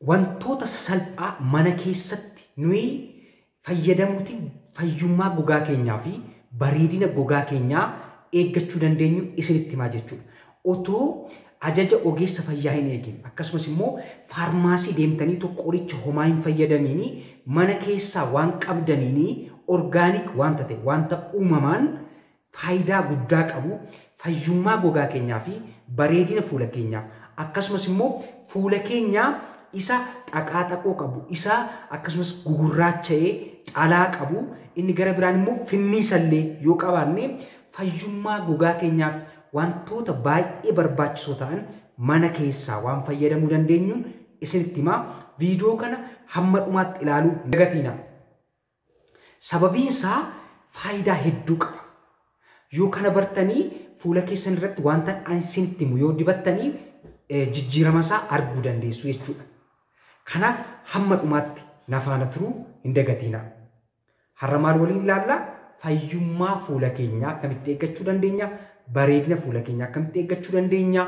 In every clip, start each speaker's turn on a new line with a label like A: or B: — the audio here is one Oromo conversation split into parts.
A: Wantoota sasalphaa mana keessatti nuyi fayyadamuutiin fayyummaa gogaa keenyaa fi bareedina gogaa keenyaa eeggachuu dandeenyu isinitti himaa jechuudha. Otoo ajaja ogeessa fayyaa hin eegin, akkasumas immoo faarmaasii deemtanii qoricha homaa hin fayyadamiin, mana keessaa waan qabdaniin organic wanta ta'e, wanta uumamaan faayidaa guddaa qabu, fayyummaa gogaa keenyaa fi bareedina fuula keenyaaf, akkasumas immoo fuula keenyaa isa xaqaaxaqoo qabu, isa akkasumas gugurraacha'ee xalaa qabu, inni gara biraan immoo finniisallee yoo qabaanne, fayyummaa gogaa keenyaaf wantoota baay'ee barbaachisoo ta'an mana keessaa waan fayyadamuu dandeenyuun isinitti himaa. Viidiyoo kana hamma dhumaatti ilaaluu hin dagatinaa. Sababiin isaa faayidaa hedduu qaba. Yoo kana bartanii fuula keessan irratti wanta ani isinitti himu yoo dibattanii, jijjiirama isaa arguu dandeessu jechuudha. Kanaaf hamma dhumaatti na faana turuu hin dagatinaa. Har'a maal waliin ilaallaa? Fayyummaa fuula keenyaa akkamitti eeggachuu dandeenya? Bareedina fuula keenyaa akkamitti eeggachuu dandeenya?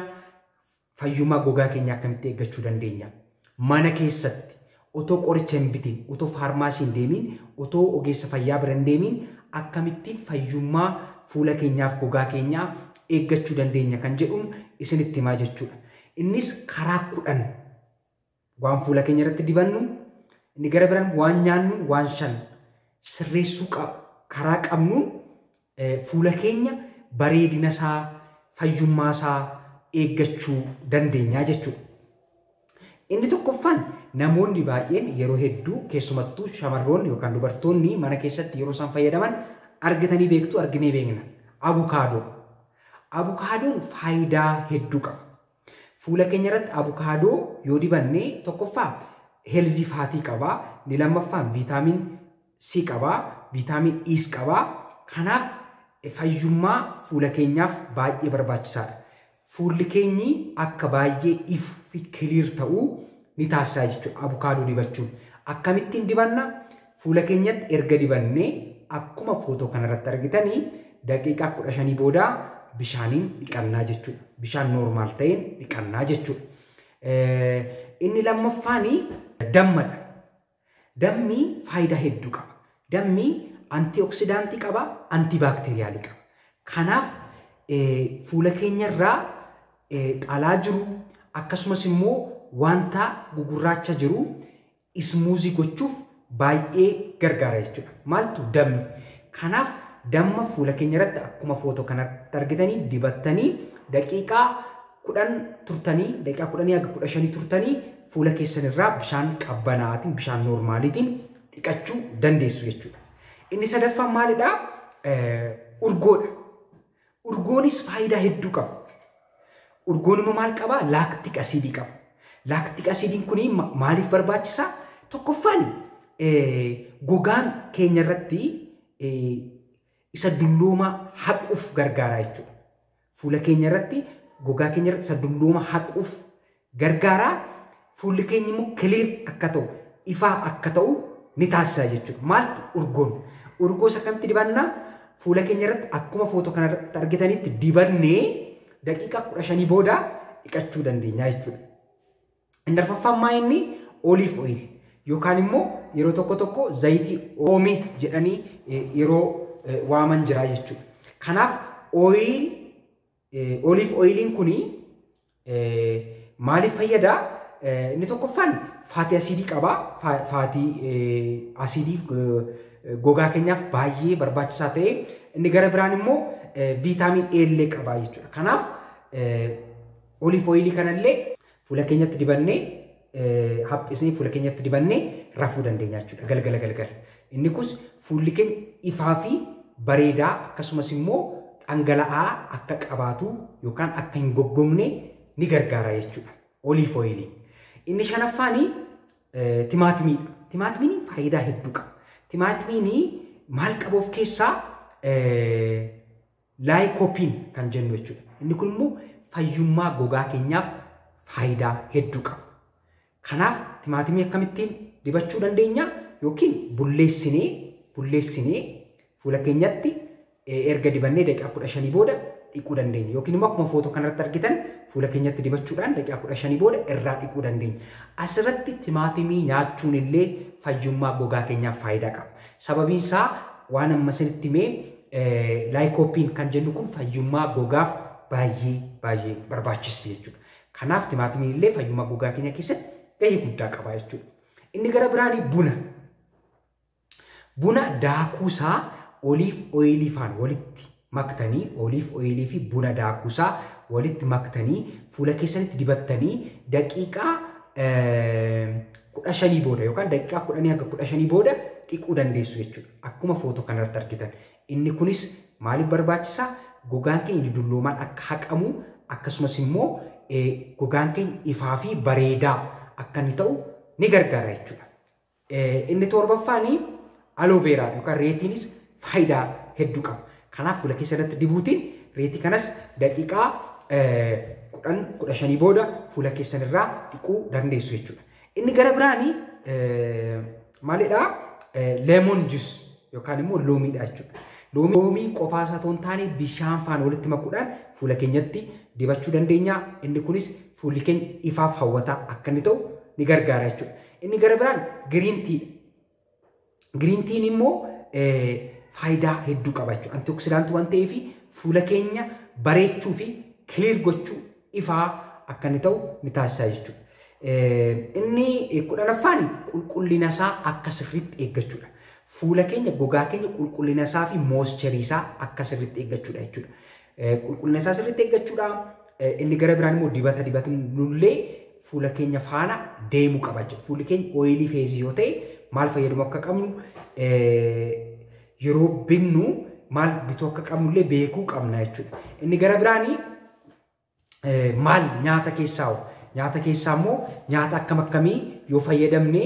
A: Fayyummaa gogaa keenyaa akkamitti eeggachuu dandeenya? Mana keessatti otoo qoricha hin bitin, otoo faarmaasii hin deemin, otoo ogeessa fayyaa bira hin deemin, akkamittiin fayyummaa fuula keenyaaf gogaa keenyaa eeggachuu dandeenya kan jedhuun isinitti himaa jechuudha. Innis karaa 10 waan fuula keenya irratti dibannu, inni gara biraan waan nyaannuun waan 5 sirreessuu karaa qabnuun fuula keenya bareedina isaa, fayyummaa isaa eeggachuu dandeenya jechuudha. Inni tokkoffaan, namoonni baay'een yeroo hedduu, keessumattuu shamarroonni yookaan dubartoonni, mana keessatti yeroo isaan fayyadaman argatanii beektu, arginee beekna. Abukaadoo. Abukaadoon faayidaa hedduu qaba. Fuula keenya irratti abukaadoo yoo dibanne, tokkoffaa healthy fat qaba. Inni lammaffaan vitamin C qaba. Vitamin E's qaba. Kanaaf fayyummaa fuula keenyaaf baay'ee barbaachisaadha. Fuulli keenyi akka baay'ee ifu fi clear ta'uu ni taasisa jechuudha abukaadoo dibachuun. Akkamittiin dibanna? Fuula keenyatti erga dibannee, akkuma footoo kanarratti argitanii, daqiiqaa 15 booda bishaaniin dhiqannaa jechuudha. Bishaan normal ta'een dhiqannaa jechuudha. Inni lammaffaanii dammadha. Dammi faayidaa hedduu qaba. Dammi antioxidant qaba, antibacterial qaba. Kanaaf fuula keenyarraa xalaa jiru, akkasumas immoo wanta gugurraacha jiru smooth gochuuf baay'ee gargaara jechuudha. Maaltu? Dammi. Kanaaf damma fuula keenya irratti akkuma footoo kanatti argitanii dibattanii, daqiiqaa 10 turtanii, daqiiqaa 10 haga 15 turtanii, fuula keessan irraa bishaan qabbanaatiin, bishaan normaliitiin dhiqachuu dandeessu jechuudha. Inni sadaffaan maalidhaa? Urgoodha. Urgoonis faayidaa hedduu qaba. Urgoon immoo maal qabaa? Lactic acid qaba. Lactic acidiin kun maaliif barbaachisaa? Tokkoffaan gogaan keenya irratti isa dulloomaa haquuf gargaara jechuudha. Fuula keenya irratti, gogaa keenya irratti isa dullooma haquuf gargaara. Fuulli keenya immoo clear akka ta'u, ifaa akka ta'u ni taasisa jechuudha. Maaltu? Urgoon. Urgoo isa kamitti dibannaa? Fuula keenya irratti akkuma footoo kanarratti argitanitti dibannee daqiiqaa 15 booda dhiqachuu dandeenya jechuudha. Inni arfaffaan maa inni? Olive oil yookaan immoo yeroo tokko tokko zayitii oomii jedhanii yeroo waaman jira jechuudha. Kanaaf oil olive oiliin kuni maaliif fayyada? Inni tokkoffaan fatty acid qaba. Fatty acid gogaa keenyaaf baay'ee barbaachisaa ta'e, inni gara biraan immoo vitamin A illee qaba jechuudha. Kanaaf olive oil kanallee fuula keenyatti dibannee, haphisnee fuula keenyatti dibannee rafuu dandeenya jechuudha galgala galgala. Inni kun fuulli keenya ifaa fi bareedaa, akkasumas immoo dhangala'aa akka qabaatu yookaan akka hin goggogne ni gargaara jechuudha. Olive oil. Inni shanaffaanii timaatimiidha. Timaatimiin faayidaa hedduu qaba. Timaatimiin maal qaba of keessaa? Lycopene kan jennu jechuudha. Inni kun immoo fayyummaa gogaa keenyaaf faayidaa hedduu qaba. Kanaaf timaatimii akkamittiin dibachuu dandeenya? Yookiin bulleessinee fuula keenyatti erga dibannee daqiiqaa 15 booda dhiquu dandeenya. Yookiin immoo akkuma footoo kanarratti argitan fuula keenyatti dibachuudhaan daqiiqaa 15 booda irraa dhiquu dandeenya. Asirratti timaatimii nyaachuun illee fayyummaa gogaa keenyaaf faayidaa qaba. Sababiin isaa waan amma isinitti himee laayikoopiin kan jennu kun fayyummaa gogaaf baay'ee baay'ee barbaachisti jechuudha. Kanaaf timaatimiin illee fayyummaa gogaa keenya keessatti gahee guddaa qaba jechuudha. Inni gara biraan buna. Buna daakuusaa oliif ooyilii faan walitti maktanii, oliif ooyilii fi buna daakuusaa walitti maktanii fuula keessanitti dibattanii daqiiqaa 15 booda yookaan daqiiqaa 10 hanga 15 booda dhiquu dandeessu jechuudha. Akkuma footoo kanarratti argitan. Inni kunis maaliif barbaachisaa? Gogaan keenya dulloomaan akka haqamu akkasumas immoo gogaan keenya ifaa fi bareedaa akka inni ta'u ni gargaara jechuudha. Inni torbaffaan aloe vera yookaan reetiinis faayidaa hedduu qaba. Kanaaf fuula keessa irratti dibuutiin reetii kanas daqiiqaa 10-15 booda fuula keessan irraa dhiquu dandeessu jechuudha. Inni gara biraanii maalidhaa? Lemon juice yookaan immoo loomiidha jechuudha. Loomii qofaa isaa otoo hin taane bishaan faana walitti makuudhaan fuula keenyatti dibachuu dandeenya. Inni kunis fuulli keenya ifaaf hawwataa akka inni ta'u ni gargaara jechuudha. Inni gara biraan green tea. Green teen immoo faayidaa hedduu qaba jechuudha. Antioksidaantii waan ta'eef fuula keenya bareechuu fi clear gochuu ifaa akka inni ta'u ni taasisa jechuudha. Inni 10ffaan qulqullina isaa akka sirriitti eeggachuudha. Fuula keenya gogaa keenya qulqullina isaa fi moosticharii isaa akka sirriitti eeggachuudha jechuudha. Qulqullina isaa sirriitti eeggachuudha. Inni gara biraan immoo dibata dibatnullee fuula keenya faana deemuu qaba jechuudha. Fuulli keenya ooyilii feezii yoo ta'e maal fayyadamu akka qabnu yeroo binnu maal bituu akka qabnullee beekuu qabna jechuudha. Inni gara biraanii maal nyaata keessaa nyaata keessaa immoo nyaata akkam akkamii yoo fayyadamne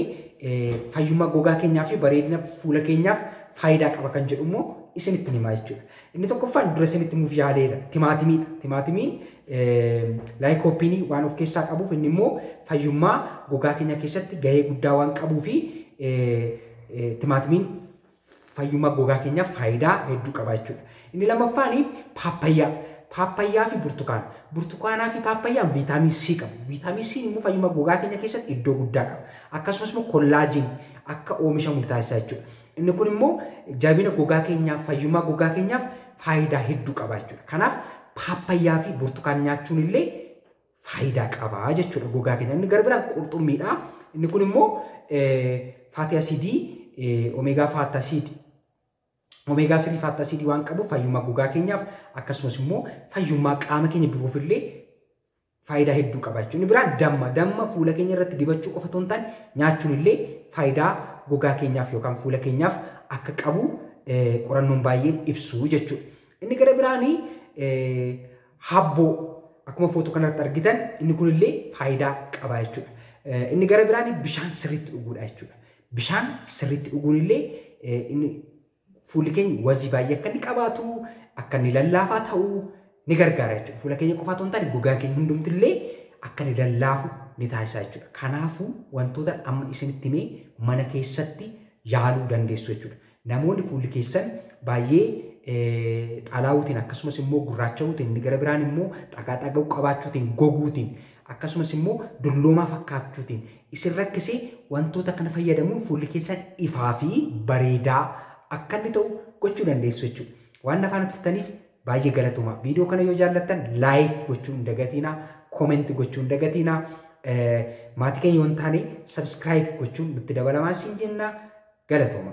A: fayyummaa gogaa keenyaa fi bareedina fuula keenyaaf faayidaa qaba kan jedhu immoo isinitti himaa jechuudha. Inni tokkoffaan dura isinitti himuuf yaaleera. Timaatimiidha. Timaatimiin laayikoopiinii waan of keessaa qabuuf inni immoo fayyummaa gogaa keenya keessatti gahee guddaa waan qabuu fi timaatimiin fayyummaa gogaa keenyaaf faayidaa hedduu qaba jechuudha. Inni lammaffaan paappayyaa. Paappayyaa fi burtukaana. Burtukaanaa fi paappayyaan viitaamin C qabu. Viitaamin C immoo fayyummaa gogaa keenya keessatti iddoo guddaa qaba. Akkasumas immoo kollaajiin akka oomishamu taasisa jechuudha. Inni kun immoo jabina gogaa keenyaaf, fayyummaa gogaa keenyaaf faayidaa hedduu qaba jechuudha. Kanaaf paappayyaa fi burtukaana nyaachuun illee faayidaa qaba jechuudha gogaa keenya. Inni gara biraan qurxummiidha. Inni kun immoo faatii asiidii, omeegaa faatii asiidii, omeegaa 3 faatii asiidii waan qabuuf fayyummaa gogaa keenyaaf akkasumas immoo fayyummaa qaama keenya biroof illee faayidaa hedduu qaba jechuudha. Inni biraan damma. Damma fuula keenya irratti dibachuu qofa otoo hin taane nyaachuun illee faayidaa gogaa keenyaaf yookaan fuula keenyaaf akka qabu qorannoon baay'een ibsu jechuudha. Inni gara biraanii habboo akkuma footoo kanarratti argitan inni kunillee faayidaa qaba jechuudha. Inni gara biraanii bishaan sirriitti dhuguudha jechuudha. Bishaan sirriitti dhuguun illee inni fuulli keenya wazii baay'ee akka inni qabaatu, akka inni lallaafaa ta'u ni gargaara jechuudha. Fuula keenya qofaa otoo hin taane gogaan keenya hundumtillee akka inni lallaafu ni taasisa jechuudha. Kanaafuu wantoota amma isinitti himee mana keessatti yaaluu dandeessu jechuudha. Namoonni fuulli keessan baay'ee xalaa'uutiin akkasumas immoo gurraacha'uutiin inni gara biraan immoo xagaa xaga'uu qabaachuutiin goguutiin akkasumas immoo dulloomaa fakkaachuutiin isin rakkisee wantoota kana fayyadamuun fuulli keessan ifaa fi bareedaa akka inni ta'u gochuu dandeessu jechuudha. Waan na faana turtaniif baay'ee galatoomaa. Viidiyoo kana yoo jaallattan like gochuu hin dagatinaa, comment gochuu hin dagatinaa. Maatii keenya yoo hin taane subscribe gochuun nutti dabalamaa siin jenna. Galatoomaa.